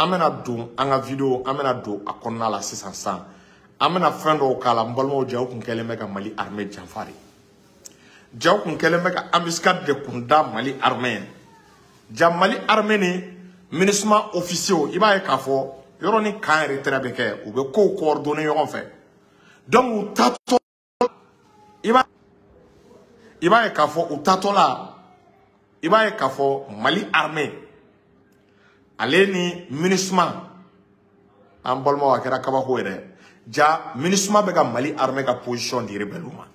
An bɛna don an ka vidéo, an bɛna don a kɔnɔna la sisan sisan. An bɛna fɛn dɔw k'a la n balimaw, jaw kun kɛlen bɛ ka Mali armée janfa de. Jaw kun kɛlen bɛ ka embuscade de kun da Mali armée ye. Ja Mali armée ni MINUSMA officiers, i b'a ye k'a fɔ yɔrɔ ni camp retrait bɛ kɛ, u bɛ kow coordonner ɲɔgɔn fɛ. Donc u taatɔ, i b'a ye k'a fɔ u taatɔ la, i b'a ye k'a fɔ Mali armée ale ni MINUSMA, an balimaw, a kɛra kabako yɛrɛ. Ja MINUSMA bɛ ka Mali armée ka position di rebelle ma.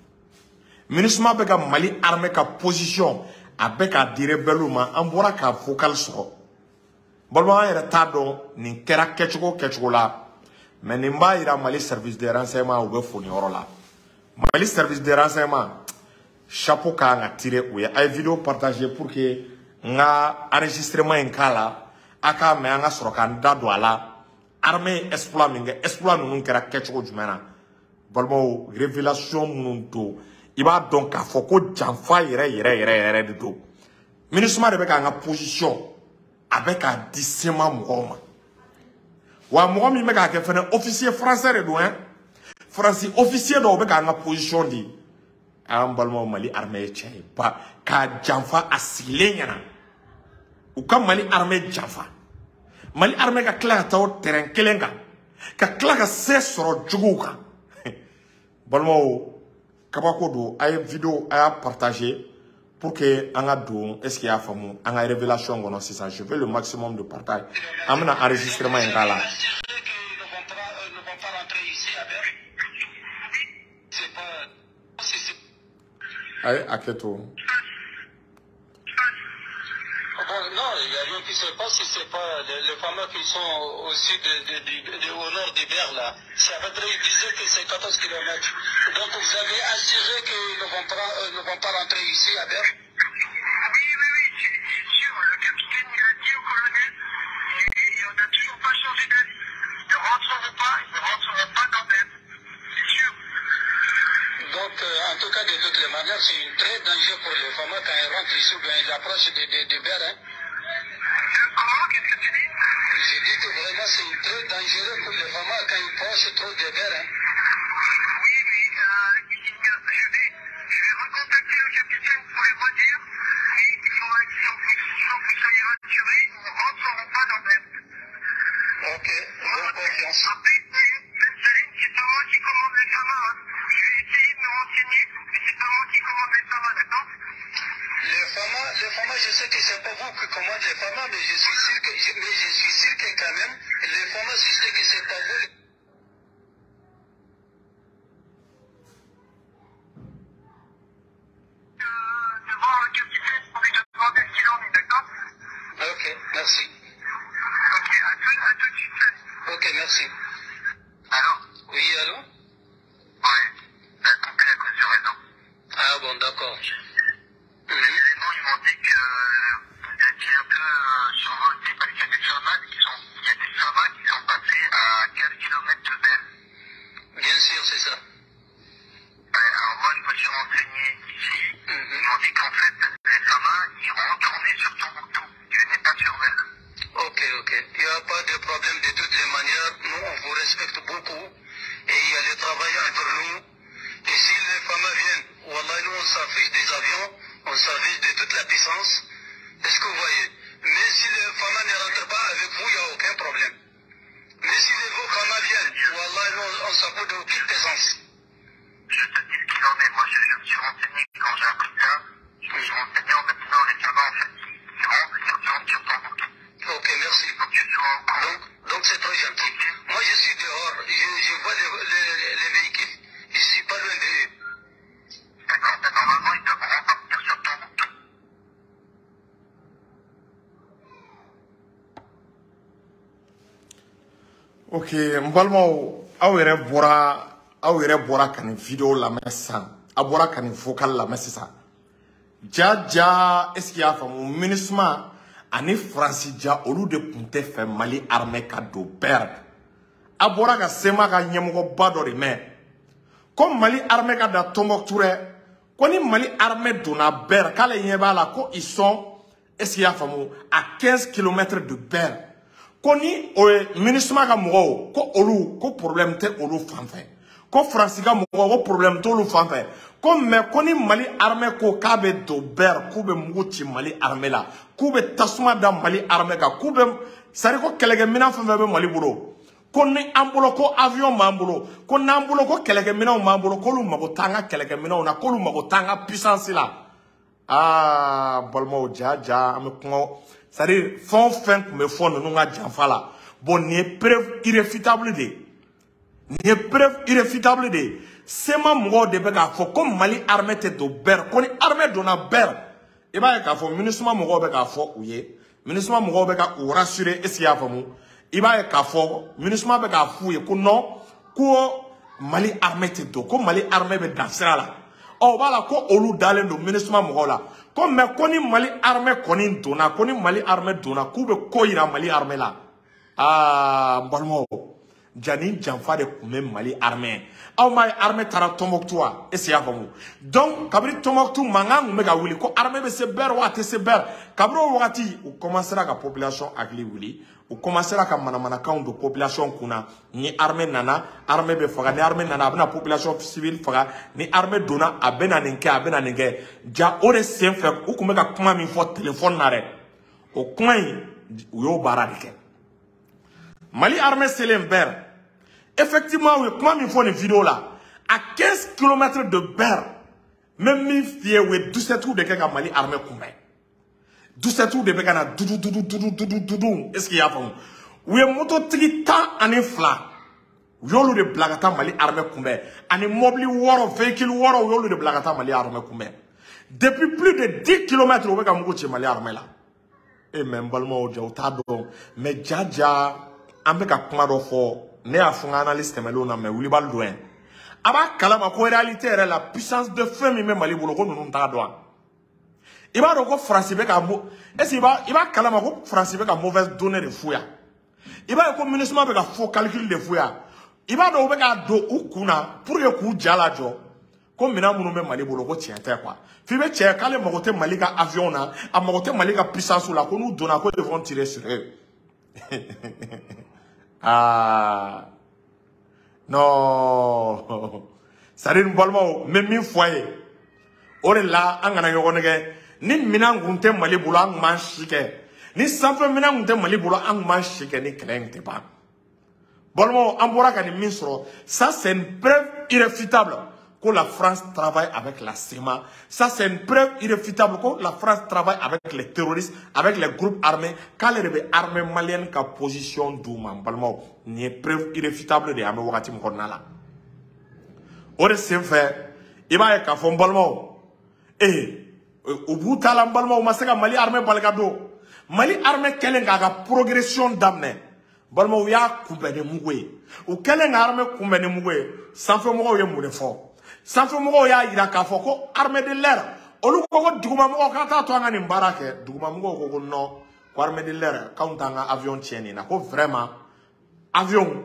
MINUSMA bɛ ka Mali armée ka position a bɛ k'a di rebelle ma. An bɔra k'a vocal sɔrɔ. Balima, an yɛrɛ t'a dɔn nin kɛra kɛcogo kɛcogo la, mais nin b'a yira Mali service de renseignement u bɛ fo nin yɔrɔ la. Mali service de renseignement, chapeau kan ka tirer u ye. A ye vidéo partager pour que n ka enregistrement in k'a la, a k'a mɛn, an ka sɔrɔ k'an da don a la. Armée ye exploit min kɛ, exploit ninnu kɛra kɛcogo jumɛn na? Balimaw, révélation minnu don, i b'a dɔn k'a fɔ ko janfa yɛrɛ yɛrɛ yɛrɛ yɛrɛ de don. MINUSMA de bɛ k'an ka position a bɛ k'a di SEMA mɔgɔw ma. Wa mɔgɔ min bɛ k'a kɛ fɛnɛ, officier français de don, hein. Faransi officier dɔw bɛ k'an ka position di. An balimaw, Mali armée ye cɛ ye ba k'a janfa a sigilen ɲɛna. U ka Mali armée janfa. Mali armée ka tila ka taa o terrain kelen kan, ka tila ka se sɔrɔ juguw kan. Balimaw, kabako don. A ye vidéo, a y'a partager pour que an ka don, est-ce qu'il y'a faamu, an ka révélation kɔnɔ sisan. Je fais le maximum de partage. An bɛna enregistrement in k'a la. A ye hakɛ to. Bon, non, il n'y a rien qui se passe si ce n'est pas les fameux qui sont au sud, au nord du Ber, là. C'est à peu près, ils disaient que c'est 14 km. Donc vous avez assuré qu'ils ne vont pas rentrer ici à Ber? Oui, oui, oui, c'est sûr. Le capitaine, il a dit au colonel, et on n'a toujours pas changé d'avis. Ils ne rentreront pas, ils ne rentreront pas dans Ber. C'est sûr. Donc, en tout cas, de toutes les manières, c'est un très danger pour les femmes quand ils rentrent ici ou bien ils approchent de Ber. Hein. Comment? Qu'est-ce que tu dis? J'ai dit que vraiment, c'est très dangereux pour les femmes quand ils approchent trop de Ber. Hein. Oui, mais je vais recontacter le capitaine pour lui redire. Mais il faut que vous soyez rassurés, nous ne rentrerons pas dans Ber. Ok, bonne confiance. Après, Saline, c'est pas moi qui commande les femmes. Hein. Je vais essayer de me renseigner, mais c'est pas moi qui commande les FAMA, d'accord? Les FAMA, je sais que c'est pas vous qui commandez les FAMA, mais je suis sûr que, quand même, les FAMA, je sais que c'est pas vous. De voir le capitaine pour lui demander ce qu'il en est, d'accord? Ok, merci. Ok, à tout de suite. Ok, merci. Allô? Oui, allô? Ouais, ça a coupé à cause du réseau. Ah bon, d'accord. Les éléments, ils m'ont dit que vous étiez un peu survolté parce qu'il y a des FAMA qui sont, il y a des FAMA qui sont passés à 15 km de Ber. Bien sûr, c'est ça. Ouais, alors moi, je me suis renseigné ici. Ils m'ont dit qu'en fait, les FAMA, ils retournaient sur Tombouctou. Tu n'es pas sur Ber. Ok, ok. Il n'y a pas de problème de toutes les manières. Nous, on vous respecte beaucoup. Et il y a le travail entre nous. Et si les FAMA viennent, wallah, nous, on s'affiche des avions, on s'affiche de toute la puissance. Est-ce que vous voyez? Mais si les FAMA ne rentrent pas avec vous, il n'y a aucun problème. Mais si les FAMA viennent, wallah, nous, on s'affiche d'aucune puissance. Je te dis ce qu'il en est. Moi, je me suis renseigné quand j'ai appris ça. Je me suis renseigné en me disant, les FAMA, en fait, ils rentrent, ils retournent sur Tombouctou. Ok, merci. Donc c'est très gentil. Moi, je suis dehors, je vois les véhicules. Je ne suis pas loin d'eux. D'accord, ben normalement, ils doivent repartir sur Tombouctou. Ok, n balimaw, aw yɛrɛ bɔra ka nin vidéo lamɛn sisan. A bɔra ka nin vocal lamɛn sisan. Ja, est-ce qu'il y a faamu? MINUSMA ani Faransi ja, olu de kun tɛ fɛ Mali armée ka don Ber. A bɔra ka SEMA ka ɲɛmɔgɔba dɔ de mɛn ko Mali armée ka da Tombouctou dɛ, ko ni Mali armée donna Ber, k'ale ɲɛ b'a la ko ils sont, est-ce qu'il y a faamu, à 15 km de Ber. Ko ni o ye MINUSMA ka mɔgɔw ko olu ko problème tɛ olu fan fɛ, ko Faransi ka mɔgɔw ko problème t'olu fan fɛ, ko mais ko ni Mali armée ko k'a bɛ don Ber, k'u bɛ mugu ci Mali armée la, k'u bɛ tasuma da Mali armée kan, k'u bɛ c'est-à-dire ko kɛlɛkɛminɛn fɛn fɛn bɛ Mali bolo, ko ni an bolo ko avion b'an bolo, ko n'an bolo ko kɛlɛkɛminɛnw b'an bolo, k'olu mago t'an ka kɛlɛkɛminɛnw na, k'olu mago t'an ka puissance la. Aa balimaw, ja ja an bɛ kuma, c'est-à-dire fɛn o fɛn tun bɛ fɔ ninnu ka janfa la, bon nin ye preuve irréfutable de ye, nin ye preuve irréfutable de ye. CMA mɔgɔw de bɛ k'a fɔ ko Mali armée tɛ don Ber, ko ni armée donna Ber, i b'a ye k'a fɔ MINUSMA mɔgɔw bɛ k'a fɔ u ye, MINUSMA mɔgɔw bɛ ka u rassurer, est-ce que i y'a faamu? I b'a ye k'a fɔ MINUSMA bɛ k'a f'u ye ko non, ko Mali armée tɛ don, ko Mali armée bɛ dan sira la. Ɔ o b'a la ko olu dalen don MINUSMA mɔgɔw la, ko mais ko ni Mali armée kɔni donna, ko ni Mali armée donna, k'u bɛ ko yira Mali armée la. Aa n balimaw, ja ni janfa de tun bɛ Mali armée. Aw m'a ye armée taara Tombouctou wa? Est-ce que i y'a faamu? Donc kabini Tombouctou mankan tun bɛ ka wuli ko armée bɛ se Ber wa a tɛ se Ber, kabini o wagati u commencera ka population hakili wuli, u commencera ka manamanakanw don population kunna. Ni armée nana, armée bɛ faga, ni armée nana a bɛna population civile faga, ni armée donna a bɛna nin kɛ, a bɛna nin kɛ. Ja o de senfɛ u tun bɛ ka kuma min fɔ téléphone na dɛ, o kuma in u y'o baara de kɛ. Mali armée selen Ber, effectivement u ye kuma min fɔ nin vidéo la, à 15 km de Ber, n bɛ min f'i ye, u ye 17 de kɛ ka Mali armée kunbɛn. 17 de bɛ ka na dudu dudu dudu dudu dudu, est-ce que i y'a faamu? U ye mototigi 12, u y'olu de bila ka taa Mali armée kunbɛn, ani mobili 6, véhicule 6, u y'olu de bila ka taa Mali armée kunbɛn. Depuis plus de 10 km u bɛ ka mugu ci Mali armée la. E mais n balimaw, ja u t'a dɔn, mais ja ja an bɛ ka kuma dɔ fɔ, ne y'a fɔ n ka analyse tɛmɛnlenw na, mais wulibali don yɛn. A b'a kalama ko réalité yɛrɛ la, puissance de feu min bɛ Mali bolo, ko ninnu t'a dɔn. I b'a dɔn ko Faransi bɛ ka mo, est-ce que i b'a kalama ko Faransi bɛ ka mauvaise donnée de f'u yan? I b'a ye ko MINUSMA bɛ ka faux calcul de f'u yan. I b'a dɔn u bɛ k'a don u kun na pour que k'u ja lajɔ ko minɛn minnu bɛ Mali bolo ko tiɲɛ tɛ quoi. F'i bɛ cɛ k'ale mago tɛ Mali ka avion na, a mago tɛ Mali ka puissance la, ko n'u donna ko ils vont tirer sur eux. Ah non, c'est-à-dire n balimaw, n bɛ min fɔ a ye o de la, an kana ɲɔgɔn nɛgɛ. Ni minɛn kun tɛ Mali bolo, an kun b'an si kɛ. Ni sanfɛ minɛn kun tɛ Mali bolo, an kun b'an si kɛ ni kɛlɛ in tɛ ban. Balimaw, an bɔra ka nin min sɔrɔ, ça c'est une preuve irréfutable que la France travaille avec la CMA. Ça c'est une preuve irréfutable que la France travaille avec les terroristes, avec les groupes armés, k'ale de bɛ armée malienne ka position d'u ma. N balimaw, nin ye preuve irréfutable de ye an bɛ wagati min kɔnɔna la. O de senfɛ i b'a ye k'a fɔ n balimaw, ee u b'u ta la, n balimaw, u ma se ka Mali armée bali ka don. Mali armée kɛlen k'a ka progression daminɛ, balimaw, u y'a kunbɛn ni mugu ye. U kɛlen ka armée kunbɛn ni mugu ye, sanfɛmɔgɔw ye mun de fɔ? Sanfɛmɔgɔw y'a yira k'a fɔ ko armée de l'air, olu ko ko dugumamɔgɔw k'a t'a to an ka nin baara kɛ. Dugumamɔgɔw ko ko non, ko armée de l'air k'anw t'an ka avion tiɲɛ nin na, ko vraiment avion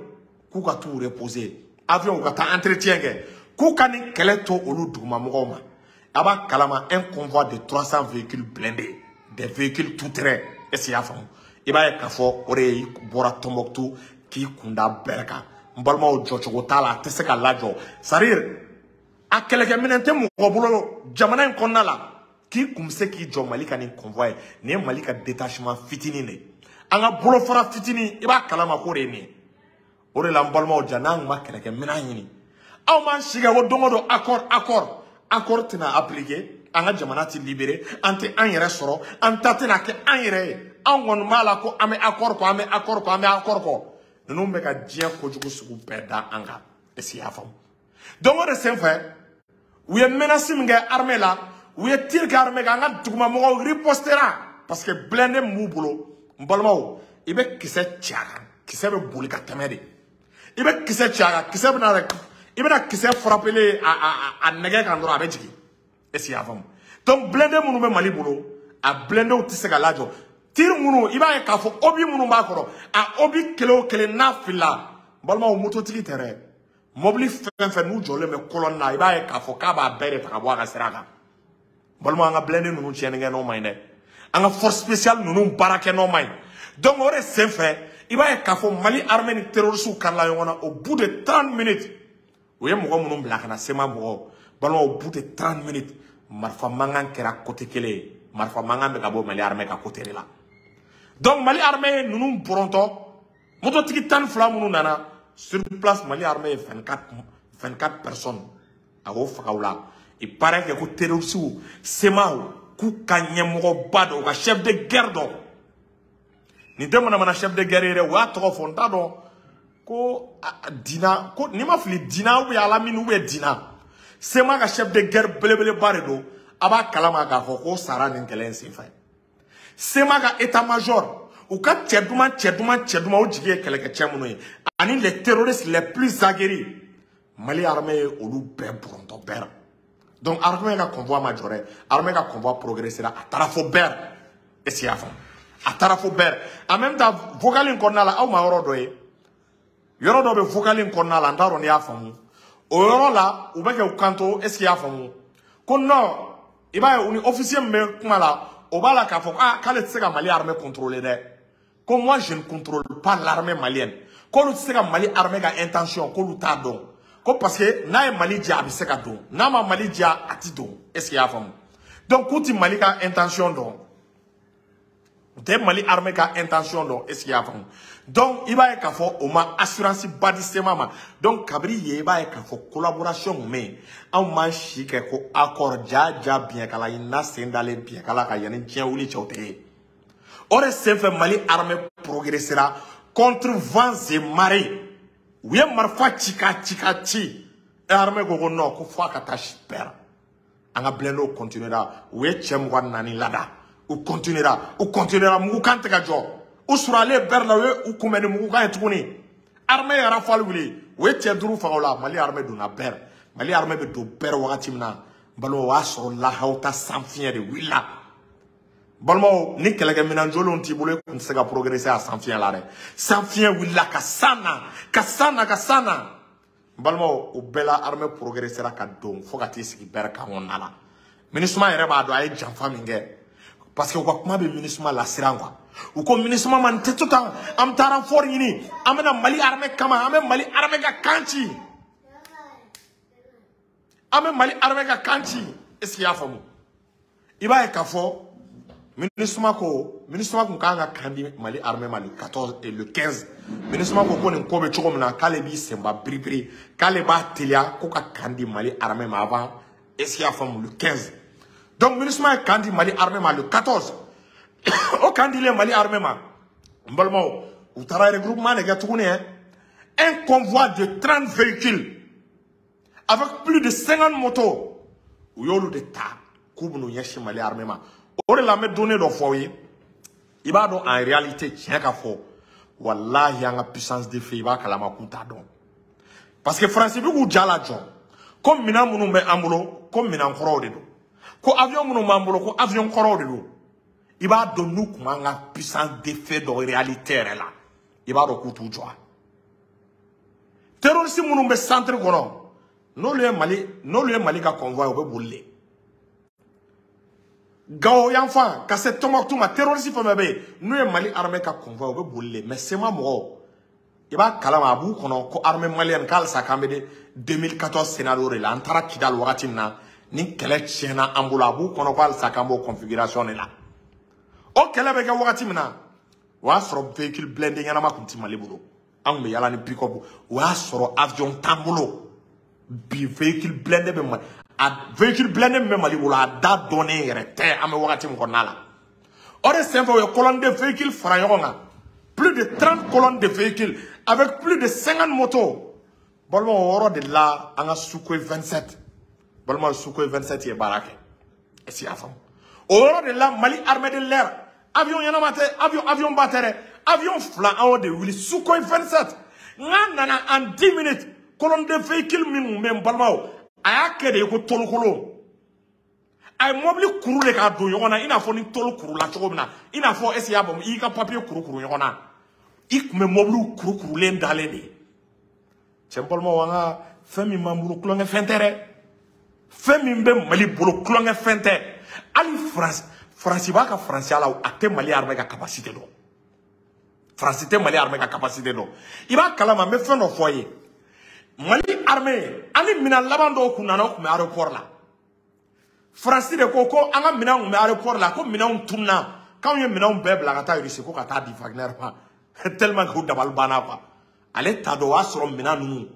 k'u ka t'u reposer, avion u ka taa entretien kɛ, k'u ka nin kɛlɛ to olu dugumamɔgɔw ma. A b'a kalama, un convoi de 300 véhicules blindés, des véhicules tout terrain, est-ce que i y'a faamu? I b'a ye k'a fɔ o de bɔra Tombouctou k'i kunda bɛrɛ kan. N balimaw, jɔcogo t'a la, a tɛ se ka lajɔ, c'est-à-dire a kɛlɛkɛminɛn tɛ mɔgɔ bolo jamana in kɔnɔna la k'i kun bɛ se k'i jɔ Mali ka nin convoi ye. Nin ye Mali ka détachement fitinin de ye, an ka bolofara fitinin, i b'a kalama k'o de ye nin ye. O de la n balimaw, ja n'an kun ma kɛlɛkɛminɛn ɲini, aw m'an si kɛ ko don o don accord accord accord tɛna appliquer, an ka jamana tɛ libérer, an tɛ an yɛrɛ sɔrɔ, an ta tɛna kɛ an yɛrɛ ye. Anw kɔni b'a la ko an bɛ accord kɔ, an bɛ accord kɔ, an bɛ accord kɔ. Ninnu bɛ ka diɲɛ kojugu sugu bɛɛ da an kan, est-ce que i y'a faamu? Donc o de senfɛ u ye menace min kɛ armée la, u ye tir kɛ armée kan, an ka dugumamɔgɔw ripostera, parce que blindé min b'u bolo, n balimaw, i bɛ kisɛ ci a kan, kisɛ bɛ boli ka tɛmɛ de. I bɛ kisɛ ci a kan, kisɛ bɛ na, i bɛna kisɛ frappelen a nɛgɛ kan dɔrɔn, a bɛ jigin, est-ce que i y'a faamu? Donc blindé minnu bɛ Mali bolo, a blindéw tɛ se ka lajɔ. Tir minnu, i b'a ye k'a fɔ obus minnu b'a kɔrɔ, a obus kelen o kelen n'a filila, n balimaw, mototigi tɛ dɛ, mobili fɛn fɛn n'u jɔlen bɛ colonne na, i b'a ye k'a fɔ k'a b'a bɛɛ de ta ka bɔ a ka sira kan. Balimaw, an ka blindé ninnu tiɲɛni kɛ n'o man ɲi dɛ, an ka force spéciale ninnu baara kɛ n'o man ɲi. Donc o de senfɛ I b'a ye k'a fɔ Mali armée ni terroristes karila ɲɔgɔn na au bout de 30 minutes. U ye mɔgɔ minnu bila ka na CMA mɔgɔw, balimaw, au bout de 30 minutes, marifa mankan kɛra côté kelen ye, marifa mankan bɛ ka bɔ Mali armée ka côté de la. Donc Mali armée ye ninnu bɔrɔntɔ, mototigi 12 minnu nana sur place, Mali armée ye 24 personnes a y'o faga o la. Il paraît que ko terroristes CMA k'u ka ɲɛmɔgɔba dɔ, u ka chef de guerre dɔ, nin tɛ manamana chef de guerre yɛrɛ, u y'a tɔgɔ fɔ, n t'a dɔn ko Dina, ko n'i ma fili Dina ou bien Alamine ou bien Dina, CMA ka chef de guerre belebeleba de don. A b'a kalama k'a fɔ ko sara nin kɛlɛ in senfɛ. CMA ka état major, u ka cɛ duman cɛ duman cɛ duman, o jigi ye kɛlɛkɛcɛ minnu ye ani les terroristes les plus aguerris, Mali armée ye olu bɛɛ bɔrɔntɔ bɛɛ la. Donc armée ka convoi ma jɔ dɛ, armée ka convoi progressera, a taara fo Ber. Est ce que i y'a faamu? A taara fo Ber. En même temps, vocal in kɔnɔna la, aw ma yɔrɔ dɔ ye, yɔrɔ dɔ bɛ vocal in kɔnɔna la, n t'a dɔn n'i y'a faamu. O yɔrɔ la, u bɛ kɛ u kanto, est ce que i y'a faamu, ko non, i b'a ye u ni officier min bɛ kuma la, o b'a la k'a fɔ ah, k'ale tɛ se ka Mali armée contrôler dɛ, ko moi je ne contrôle pas l'armée malienne, k'olu tɛ se ka Mali armée ka intention, k'olu t'a dɔn, ko parce que n'a ye Mali diya a bɛ se ka don, n'a ma Mali diya a ti don. Est ce que i y'a faamu? Donc k'u ti Mali ka intention dɔn, u tɛ Mali armée ka intention dɔn. Est ce que i y'a faamu? Donc i b'a ye k'a fɔ o ma assurance ba di CMA ma. Donc kabiri yen, i b'a ye k'a fɔ collaboration kun bɛ yen. Anw m'an si kɛ ko accord ja ja biɲɛkala na sen dalen biɲɛkala kan yanni diɲɛ wuli cɛw tɛ ye. O de senfɛ Mali armée progressera contre vents et marées. U ye marifa ci ka ci ka ci e, armée ko ko non, ko fo a ka taa Ber. An ka blindés continuera, u ye cɛ 24 lada, u continuera, u continuera, mugukan tɛ ka jɔ. U suralen Ber la, u ye u kunbɛn ni mugukan ye tuguni. Armée ye rafale wuli, u ye cɛ 5 faga o la. Mali armée donna Ber. Mali armée bɛ don Ber wagati min na, n balimaw, o y'a sɔrɔ lahawuta sanfiɲɛ de wulila. Balimaw, ni kɛlɛkɛminɛn jolenw t'i bolo, e kun tɛ se ka progresser a sanfiɲɛ la dɛ. Sanfiɲɛ wulila ka san na, ka san na, ka san na. N balimaw, o bɛɛ la armée progressera ka don fo ka t'i sigi Ber kan kɔnɔna la. MINUSMA yɛrɛ b'a dɔn a ye janfa min kɛ, parce que u ka kuma bɛ MINUSMA lasiran quoi. U ko MINUSMA ma, nin tɛ to tan, an bɛ taa renfort ɲini, an bɛna Mali armée kama, an bɛ Mali armée ka kan ci, an bɛ Mali armée ka kan ci. Est ce que i y'a faamu? I b'a ye k'a fɔ MINUSMA ko, MINUSMA kun kan ka kan di Mali armée ma le 14 et le 15. MINUSMA ko ko nin ko bɛ cogo min na, k'ale b'i senba biribiri, k'ale b'a teliya ko ka kan di Mali armée ma avant, est ce que i y'a faamu, le 15. Donc MINUSMA ye kan di Mali armée ma le 14. O kan dilen Mali armée ma, n balimaw, u taara regroupement de kɛ tuguni hein. Un convoi de 30 véhicules avec plus de 50 motos, u y'olu de ta k'u bɛn'u ɲɛsin Mali armée ma. O de la n bɛ données dɔ fɔ aw ye. I b'a dɔn, en réalité, tiɲɛ ka fɔ, walahi, an ka puissance de feu, i b'a kalama k'u t'a dɔn, parce que Faransi bɛ k'u ja lajɔ ko minɛn minnu bɛ an bolo, ko minɛn kɔrɔw de don, ko avion minnu b'an bolo, ko avion kɔrɔw de don. I b'a dɔn, n'u tun b'an ka puissance de feu dɔn réalité yɛrɛ la, i b'a dɔn k'u t'u jɔ. Terroriste minnu bɛ centre kɔnɔ, n'olu ye Mali ka convoi ye, u bɛ boli de. Gawo yan fan ka se Tɔnbɔkutu ma, terroriste fɛn fɛn bɛ yen, n'u ye Mali armée ka convoi ye, u bɛ boli de. Mais CMA mɔgɔw, i b'a kalama, a b'u kɔnɔ ko armée malienne k'alisa k'an bɛ de 2014 scénario de la. An taara Kidali wagati min na ni kɛlɛ tiɲɛna an bolo, a b'u kɔnɔ ko halisa k'an b'o configuration de la. O kɛlɛ bɛ kɛ wagati min na, o y'a sɔrɔ véhicule blindé ɲɛnama tun tɛ Mali bolo, an tun bɛ yala ni pick-up. O y'a sɔrɔ avion t'an bolo. Bi véhicule blindé bɛ Mali, a véhicule blindé min bɛ Mali bolo, a da dɔnnen yɛrɛ tɛ an bɛ wagati min kɔnɔna la. O de senfɛ, u ye colonne de véhicules fara ɲɔgɔn kan, plus de 30 colonnes de véhicules avec plus de 50 motos. Balimaw, o yɔrɔ de la, an ka Sukhoi 27, balimaw, Sukhoi 27 ye baara kɛ. Est ce que i y'a faamu? O yɔrɔ de la, Mali armée de l'air, avion ɲɛnama tɛ, avion ba tɛ dɛ, avion fila an y'o de wuli, Sukhoi 27. N'a nana en 10 minutes, colonne de véhicules minnu bɛ n balimaw, a y'a kɛ de ye ko tolokolo. A ye mobili kuru de k'a don ɲɔgɔn na, i n'a fɔ ni tolo kurula cogo min na, i n'a fɔ, est ce que i y'a faamu, i y'i ka papier kuru kuru ɲɔgɔn na, i tun bɛ mobiliw kuru kurulen dalen de ye. Cɛ, n balimaw, an ka fɛn min b'an bolo, tulonkɛ fɛn tɛ dɛ. Fɛn min bɛ Mali bolo, tulonkɛ fɛn tɛ. Hali Faransi, Faransi b'a ka faransiya la, a tɛ Mali armée ka capacité dɔn. Faransi tɛ Mali armée ka capacité dɔn. I b'a kalama, n bɛ fɛn dɔ fɔ ye. Mali armée ani minɛn laban dɔw kun nana, o tun bɛ aéroport la. Faransi de ko ko an ka minɛnw tun bɛ aéroport la, ko minɛnw tununa, k'anw ye minɛnw bɛɛ bila ka taa Russie, ko ka taa di Wagner ma, tellement que u dabali banna quoi. Ale t'a dɔn, o y'a sɔrɔ minɛn ninnu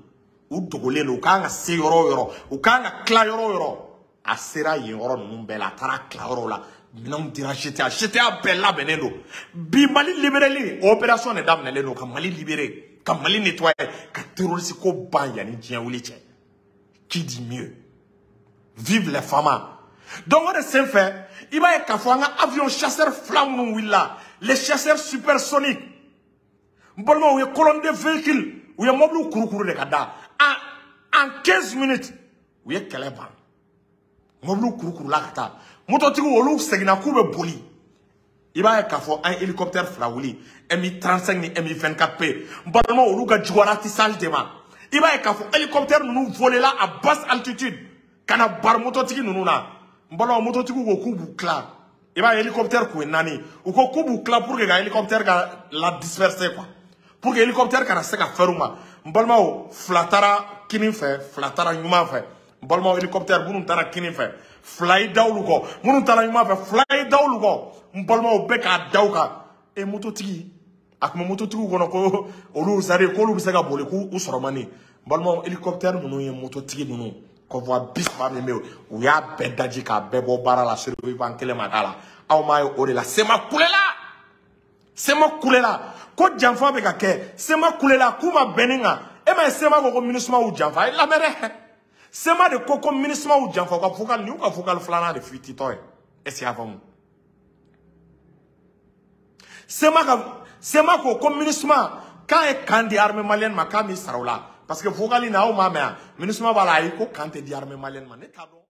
u dogolen don, u kan ka se yɔrɔ o yɔrɔ, u kan ka tila yɔrɔ o yɔrɔ, a sera yen yɔrɔ ninnu bɛɛ la, a taara tila yɔrɔw la, minɛnw dira GTA, GTA bɛɛ labɛnnen don. Bi Mali libéreli opération de daminɛlen don ka Mali libérer, ka Mali nettoyer, ka terroriste ko ban yanni diɲɛ wuli cɛ. Qui dit mieux? Vive les FAMa. Donc o de senfɛ, i b'a ye k'a fɔ an ka avion chasseur fila minnu wulila, les chasseurs supersoniques, n balimaw, u ye colonne de véhicules, u ye mobiliw kurukuru de ka da en 15 minutes, u ye kɛlɛ ban. Mobiliw kurukurula ka taa, mototigiw olu seginna k'u bɛ boli. I b'a ye k'a fɔ an ye hélicoptère fila wuli, Mi 35 ni Mi 24P. N balimaw, olu ka jugu ratissage de ma. I b'a ye k'a fɔ hélicoptère ninnu volela à basse altitude ka na bari mototigi ninnu na. N balimaw, mototigiw ko k'u b'u tila. I b'a ye hélicoptère kun ye naani, u ko k'u b'u tila pour que ka hélicoptère ka la disperser quoi, pour que hélicoptère kana se ka fɛrɛ u ma. N balimaw, fila taara kinin fɛ, fila taara ɲuman fɛ. N balimaw, hélicoptère minnu taara kinin fɛ, fila y'i da olu kɔ, minnu taara ɲuman fɛ, fila y'i da olu kɔ. N balimaw, bɛɛ k'a da u kan. E mototigi, a tun bɛ mototigiw kɔnɔ ko olu, c'est à dire k'olu bɛ se ka boli k'u sɔrɔ man di. N balimaw, hélicoptère ninnu ye mototigi ninnu convoi 30 min bɛ yen, u y'a bɛɛ daji k'a bɛɛ bɔ baara la, survivant kelen ma k'a la. Aw m'a ye, o de la CMA kulela, CMA kulela ko janfa bɛ ka kɛ. CMA kulela k'u ma bɛn nin kan. E ma ye, CMA ko ko MINUSMA y'u janfa. A ye lamɛn dɛ, CMA de ko ko MINUSMA y'u janfa. U ka vocal nin y'u ka vocal filanan de fuititɔ ye. Est ce que i y'a faamu? CMA ka CMA ko ko MINUSMA k'a ye camp di armée malienne ma, k'a m'i sara o la, parce que vocal in na, aw m'a mɛn yan, MINUSMA b'a la, ayi, ko camp tɛ di armée malienne ma. Ne t'a dɔn.